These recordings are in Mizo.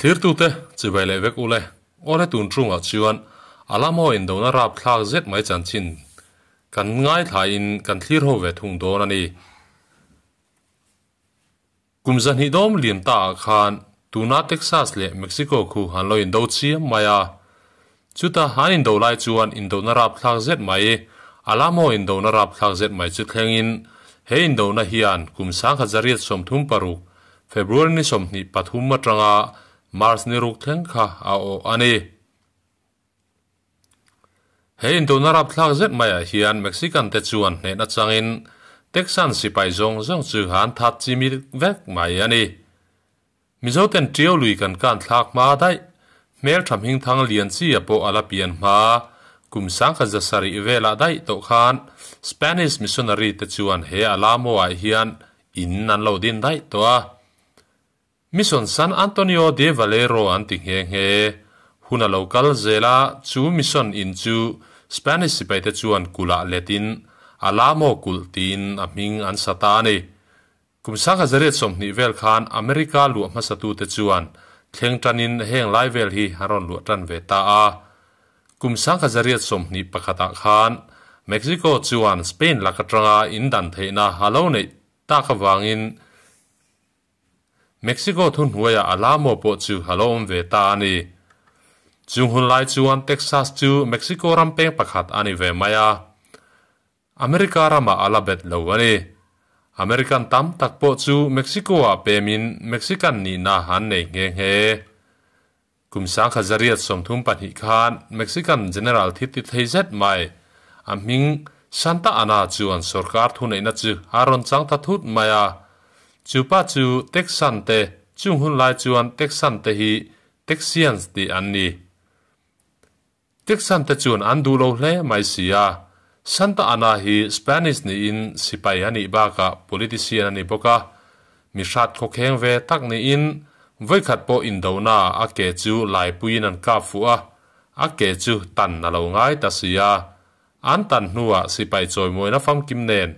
Thlirtute chibai leh vek ule. Awle tun tungah chuan Alamo indona rapthlak zet mai chanchin kan ngaithlain kan thlir ho ve thung dawn a ni. Kum zahnih dawm liam ta ah khan tuna Texas leh Mexico khu an lo indo chiam mai a. Chuta an indo lai chuan indona rapthlak zet mai, Alamo indona rapthlak zet mai chu thlengin he indona hian kum 1936 February ni 23 atanga March ni ruk thleng kha a awh a ni. He indona rapthlak zet maiah hian Mexican te chuan hnehna changin Texan sipai zawng zawng chu an that chimit vek mai a ni. Mizoten Tiau lui kan kan thlak hma daih, hmeltha hmingthang lian chi a pawh a la pian hma. Kum 1700 velah daih tawh khan Spanish missionary te chuan he Alamo ah hian in an lo din daih tawh a. Mission San Antonio de Valero an ti nghe nghe. Hun a lo kal zel a, chu mission in chu Spanish sipaite chuan kulh ah letin Alamo kulh tiin a hming an sa ta a ni. Kum 1820 vel khan America luah hmasatute chuan thleng tanin heng lai vel hi an rawn luah tan ve ta a. Kum 1821 ah khan Mexico chuan Spain lak atanga in dan theihna a lo neih tak avangin Mexico thuhnuaiah Alamo pawh chu a lo awm ve ta a ni. Chung hun lai chuan Texas chu Mexico ram peng pakhat a ni ve mai a. America ramah a la bet lo a ni. American tam tak pawh chu Mexico-ah pemin Mexican nihna an nei nghe nghe. Kum 1832 khan Mexican General thi ti thei zet mai, a hming Santa Anna chuan sorkar thuneihna chu a rawn chang ta thut mai a. Chu pa chu Texan te, chung hun lai chuan Texan te hi Texians tih an ni. Texan te chuan an duh lo hle mai si a. Santa Anna hi Spanish niin sipai a nih bakah politician a ni bawk a. Mi hrat khawkheng ve tak niin vawikhat pawh indona a ke chu laipuiin an kap fuh a, a ke chu tan a lo ngai ta si a. An tan hnuah sipai chawimawina famkim nen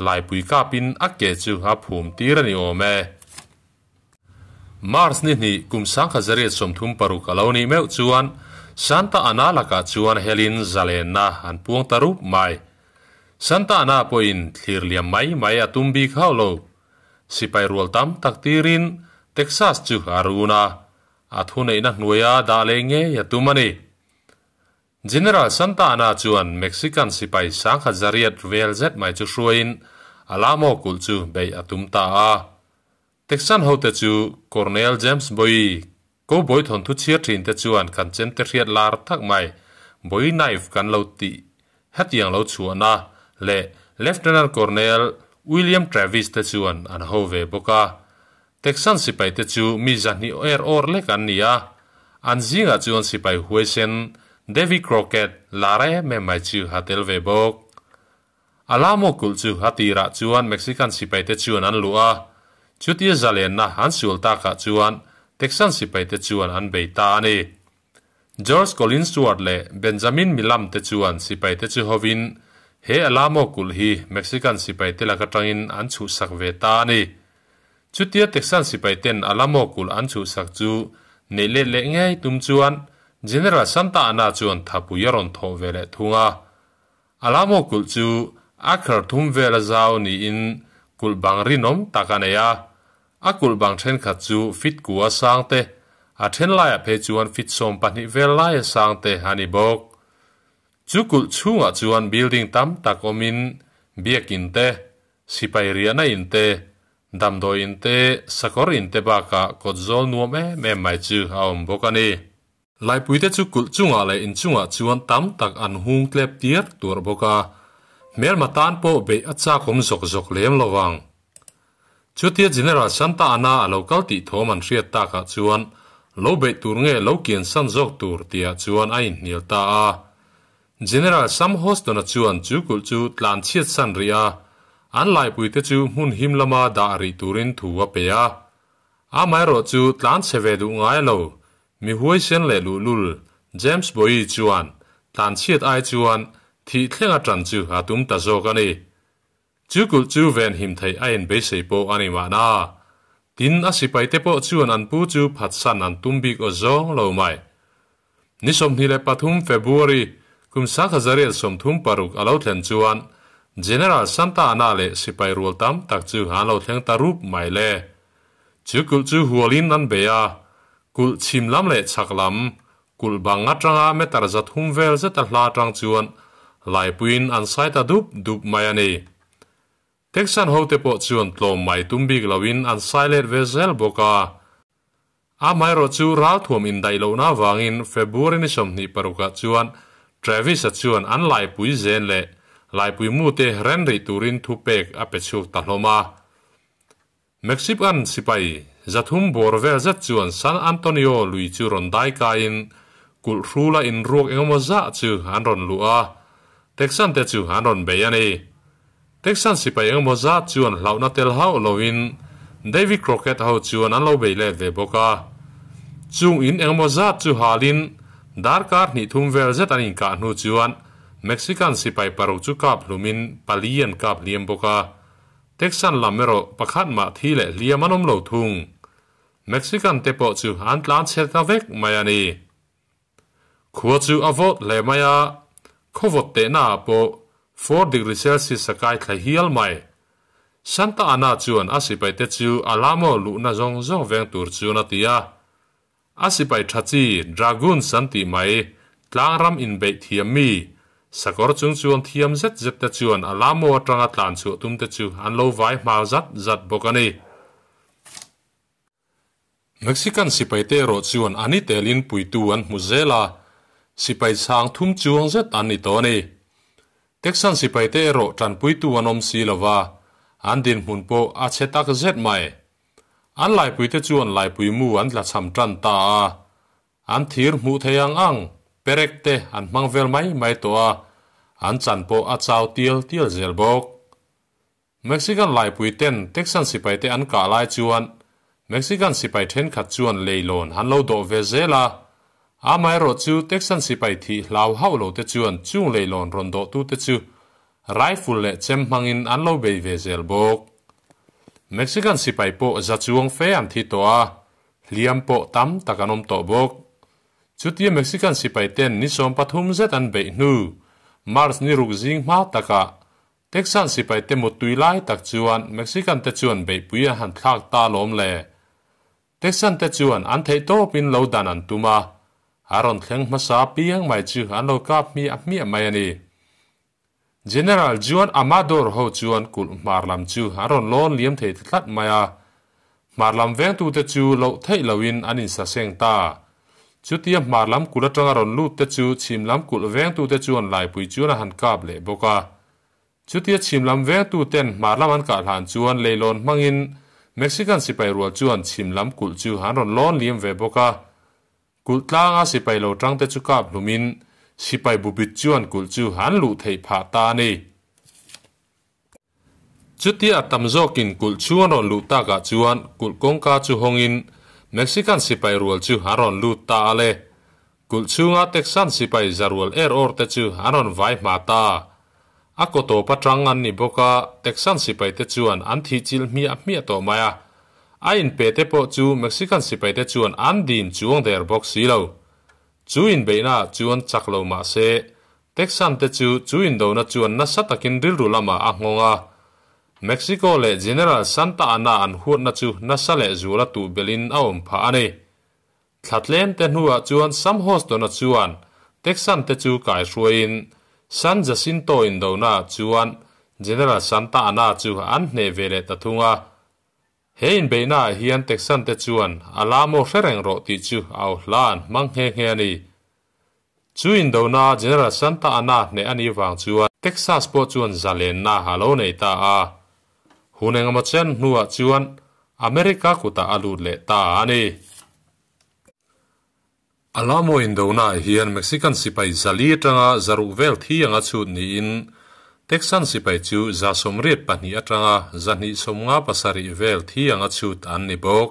laipui kapin a ke chu a phum tir a ni awm e. March ni hnih kum 1836 a lo nih meuh chuan Santa Ana lakah chuan helin zalenna an puang ta rup mai. Santa Ana pawhin thlir liam mai mai a tum bik hauh lo. Sipai rual tam tak tirin Texas chu a run a, a thuneihna hnuaia dah leh ngei a tum a ni. General Santa Anna chuan Mexican sipai 1800 vel zet mai chu hruaiin Alamo kulh chu beih a tum ta a. Texan hote chu Colonel James Bowie, Cowboy thawnthu chhiar thin te chuan kan chemte hriat lar tak mai Bowie knife kan lo tih hetiang lo chhuahna leh Lieutenant Colonel William Travis te chuan an ho ve bawk a. Texan sipai te chu mi zahnih er awr lek an ni a, an zingah chuan sipai huaisen Davy Crockett lar em em mai chu a tel ve bawk. Alamo kulh chu a tirah chuan Mexican sipai te chuan an luh a, chutia zalenna an sual takah chuan Texan sipai te chuan an bei ta a ni. George Collins Stewart leh Benjamin Milam te chuan sipai te chu hovin he Alamo kulh hi Mexican sipai te lak atangin an chhuhsak ve ta a ni. Chutia Texan sipai ten Alamo kulh an chhuhsak chu neih let leh ngei tum chuan General Santa Anna chuan thapui a rawn thawh ve leh thung a. Alamo kulh chu acre thum vela zau niin kulh bang rinawm tak a nei a. A kulh bang thenkhat chu feet kua sang te, a then laiah phei chuan feet 12 vel laia sang te a ni bawk. Chu kulh chhungah chuan building tam tak awmin biakin te, sipai riahna in te, damdawi in te, sakawr in te bakah kawt zawl nuam em em mai chu a awm bawk a ni. Laipuite chu kulh chungah leh inchungah chuan tam tak an hung tlep tir tur bawk a, hmelma tan pawh beih a chak awm zawk zawk lem lo vang. Chutia General Santa Anna a lo kal tih thawm an hriat takah chuan lo beih tur nge lo kian san zawk tur tihah chuan a inhnial ta a. General Sam Houston-a chuan chu kulh chu tlan chhiat san rih a, an laipuite chu hmun him lama dah rih turin thu a pe a. Amaherawh chu tlan chhe ve duh ngai lo, mi huaisen leh luhlul James Bowie chuan tlan chhiat ai chuan thih thleng a tan chu a tum ta zawk a ni. Chu kulh chu ven him theih a inbeisei pawh a ni mahna. Tin, a sipaite pawh chuan an pu chu phatsan an tum bik aw zawng lo mai. Ni 23 February, kum 1936 a lo thlen chuan General Santa Anna leh sipai rual tam tak chu an lo thleng ta rup mai le. Chu kulh chu hualin an bei a, kulh chhim lam leh chhak lam, kulh bang atanga meter 300 vel zet a hla atang chuan laipuiin an sai ta dup dup mai a ni. Texan hote pawh chuan tlawm mai tum bik loin an sai let ve zel bawk a. Amaherawh chu ralthuam indaih lohna avangin February ni 26 ah chuan Travis-a chuan an laipui zen leh laipui mute ren rih turin thupek a pe chhuak ta hlawm a. Mexican sipai 300 bawr vel zet chuan San Antonio lui chu rawn dai kaiin kulh hrula inruak engemaw zah chu an rawn luh a, Texan te chu an rawn bei a ni. Texan sipai engemaw zat chuan hlauhna tel hauh loin Davy Crockett ho chuan an lo bei let ve bawk a. Chung in engemaw zat chu halin darkar hnih thum vel zet an inkah hnu chuan Mexican sipai paruk chu kap hlumin pali an kap hliam bawk a. Texan lam erawh pakhat mah thi leh hliam an awm lo thung. Mexican te pawh chu an tlan chhe ta vek mai a ni. Khua chu a vawt hle mai a, khaw vawt tehna ah pawh 4 degree Celsius a kai thla hial mai. Santa Anna chuan a sipaite chu Alamo luhna zawng zawng veng tur chuan a ti a. A sipai tha chi Dragoons an tih mai, tlangram inbeih thiam mi, sakawr chung chuan thiam zet zet te chuan Alamo atanga tlan chhuah tum te chu an lo vai hma zat zat bawk a ni. Mexican sipaite erawh chuan an i telin puitu an hmu zel a, sipai chhang thum chuang zet an ni tawh a ni. Texan sipaite erawh tanpuitu an awm si lo va, an dinhmun pawh a chhe tak zet mai. An laipuite chuan laipui mu an tlachham tan ta a, an thir hmuh thei ang ang perek te an hmang vel mai mai tawh a, an chan pawh a chau tial tial zel bawk. Mexican laipui ten Texan sipaite an kah lai chuan Mexican sipai thenkhat chuan leilawn an lo dawh ve zel a. Amaherawh chu Texan sipai thih hlau hauh lo te chuan chung leilawn rawn dawh tu te chu rifle leh chem hmangin an lo bei ve zel bawk. Mexican sipai pawh za chuang fe an thi tawh a, hliam pawh tam tak an awm tawh bawk. Chutia Mexican sipai ten ni 13 zet an beih hnu March ni ruk zing hma takah Texan sipai te muttui lai tak chuan Mexican te chuan beihpui an han thlak ta lawm le. Texan te chuan an theih tawpin lo dan an tum a, a rawn thleng hmasa piang mai chu an lo kap hmiah hmiah mai a ni. General Juan Amador ho chuan kulh hmar lam chu an rawn lawn liam thei ta tlat mai a, hmar lam vengtute chu loh theih loin an insaseng ta. Chutia hmar lam kulh atanga rawn lut te chu chhim lam kulh vengtute chuan laipui chuan a han kap leh bawk a. Chutia chhim lam vengtuten hmar lam an kah hlan chuan leilawn hmangin Mexican sipai rual chuan chhim lam kulh chu an rawn lawn liam ve bawk a. Kulh tlanga sipai lo tangte chu kap hlumin sipai bubit chuan kulh chu an luh theih phah ta a ni. Chutia tam zawkin kulh chu an rawn luh takah chuan kulh kawngka chu hawngin Mexican sipai rual chu an rawn lut ta a le. Kulh chhunga Texan sipai za rual er awr te chu an rawn vai hma ta. A kaw tawp atang an ni bawk a, Texan sipai te chuan an thih chilh hmiah hmiah tawh mai a. A inpe te pawh chu Mexican sipai te chuan an dim chuang der bawk si lo. Chu inbeihna ah chuan chak lo mah se, Texan te chu chu indona chuan nasa takin rilru lamah a nghawng a. Mexico leh General Santa Anna an huatna chu nasa leh zuala tuh belhin a awm phah a ni. Thla tlem te hnuah chuan Sam Houston-a chuan Texan te chu kaihruaiin San Jacinto indona ah chuan General Santa Anna chu an hneh ve leh ta thung a. He inbeihna ah hian Texan te chuan Alamo hre reng rawh tih chu a au hla an hmang nghe nghe a ni. Chu indona General Santa Anna hneh a nih vang chuan Texas pawh chuan zalenna a lo nei ta a. Hun engemaw chen hnuah chuan America kutah a lut leh ta a ni. Alamo indona ah hian Mexican sipai 400 atanga 600 vel thi anga chhut niin Texan sipai chu 182 atanga 257 vel thi anga chhut an ni bawk.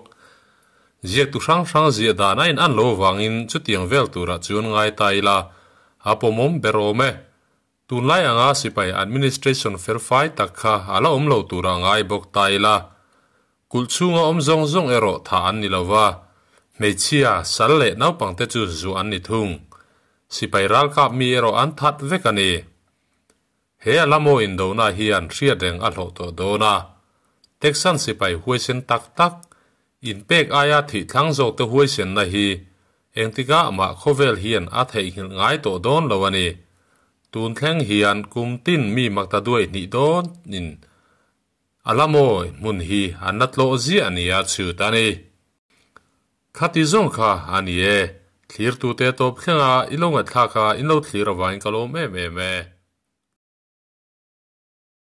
Ziaktu hrang hrang ziah dan a in an lo vangin chutiang vel turah chuan ngai ta ila a pawmawm ber awm e. Tunlai anga sipai administration felfai tak kha a la awm lo turah ngai bawk ta ila. Kulh chhunga awm zawng zawng erawh thah an ni lo va, hmeichhia, sal leh naupangte chu zuah an ni thung. Sipai ralkap mi erawh an that vek a ni. He Alamo indona hian hriat reng a hlawh tawh dawn a. Texan sipai huaisen tak tak, inpek aia thih thlang zawkte huaisenna hi engtikah mah khawvel hian a theihnghilh ngai tawh dawn lo a ni. Tun thleng hian kum tin mi makta duai hnih dawnin Alamo hmun hi an la tlawh ziah a nia chhut a ni. Khati zawng kha a ni e. Thlirtute tawp thlenga i lo ngaihthlak a, in lo thlir avangin ka lawm em em e.